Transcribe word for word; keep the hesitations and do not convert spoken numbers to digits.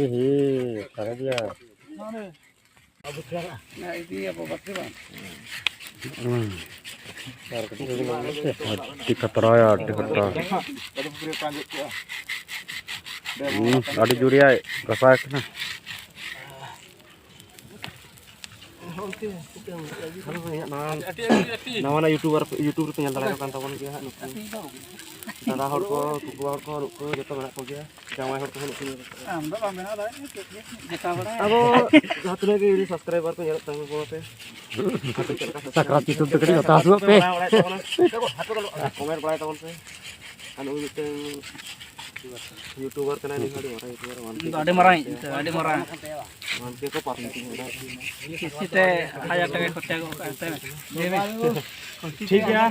ᱤᱦᱤ, ᱚᱠᱟᱨᱮ ᱜᱮᱭᱟ? ᱦᱩᱸ᱾ ᱟᱹᱰᱤ ᱠᱷᱟᱛᱨᱟᱭᱟ, ᱟᱹᱰᱤ ᱠᱷᱟᱛᱨᱟ᱾ ᱦᱩᱸ, ᱟᱹᱰᱤ ᱡᱳᱨ ᱭᱟᱭ ᱜᱷᱟᱥᱟᱣ ᱠᱟᱱᱟ᱾ ᱱᱟᱣᱟ, ᱱᱟᱣᱟ ᱱᱟᱜ YouTuber, YouTube ᱨᱮᱯᱮ ᱧᱮᱞ ᱫᱟᱲᱮᱭᱟᱠᱚ ᱠᱟᱱ ᱛᱟᱵᱚᱱ ᱜᱮᱭᱟ ᱦᱟᱸᱜ ᱱᱩᱠᱩ᱾ ᱫᱟᱫᱟ ᱦᱚᱲ ᱠᱚ, ᱠᱩᱠᱩ ᱦᱚᱲ ᱠᱚ, ᱱᱩᱠᱩ ᱡᱚᱛᱚ ᱢᱮᱱᱟᱜ ᱠᱚᱜᱮᱭᱟ᱾ ᱡᱟᱶᱟᱭ ᱦᱚᱲ ᱠᱚᱦᱚᱸ ᱱᱩᱠᱩ ᱧᱮᱞ ᱠᱚ᱾ ᱟᱢ ᱫᱚ ᱵᱟᱢ ᱵᱮᱱᱟᱣ ᱫᱟᱲᱮᱭᱟᱜᱼᱟ, ᱪᱮᱫ ᱜᱮ᱾ ᱡᱚᱛᱚ ᱵᱟᱲᱟ᱾ ᱟᱵᱚ ᱡᱟᱦᱟᱸ ᱛᱤᱱᱟᱹᱜ ᱜᱮ ᱡᱩᱫᱤ subscriber ᱠᱚ ᱧᱮᱞᱚᱜ ᱛᱟᱵᱚᱱᱟ ᱯᱮ, ᱟᱯᱮ ᱪᱮᱫ ᱞᱮᱠᱟ subscribe ᱥᱟᱠᱨᱟᱛ ᱧᱩᱛᱩᱢ ᱛᱮ ᱠᱟᱹᱴᱤᱡ ᱦᱟᱛᱟᱣ ᱦᱚᱪᱚᱣᱟᱜ ᱯᱮ᱾ ᱵᱟᱲᱟᱭ ᱛᱟᱵᱚᱱᱟ, comment ᱵᱟᱲᱟᱭ ᱛᱟᱵᱚᱱ ᱯᱮ᱾ ᱟᱨ ᱱᱩᱭ ᱢᱤᱫᱴᱮᱱ YouTuber ᱠᱟᱱᱟᱭ, ᱱᱩᱭ ᱦᱚᱸ ᱟᱹᱰᱤ ᱢᱟᱨᱟᱝ YouTuber, ᱟᱹᱰᱤ ᱢᱟᱨᱟᱝ᱾ ᱢᱟᱱᱛᱮ ᱠᱚ ᱯᱟᱨᱢᱤᱴᱤᱝ ᱠᱟᱫᱟ᱾ ᱠᱤᱥᱛᱤ ᱛᱮ ᱦᱟᱡᱟᱨ ᱴᱟᱠᱟ ᱠᱷᱚᱨᱪᱟ ᱜᱚᱜ ᱠᱟᱜᱼᱟ ᱛᱮ᱾ ᱴᱷᱤᱠ ᱜᱮᱭᱟ᱾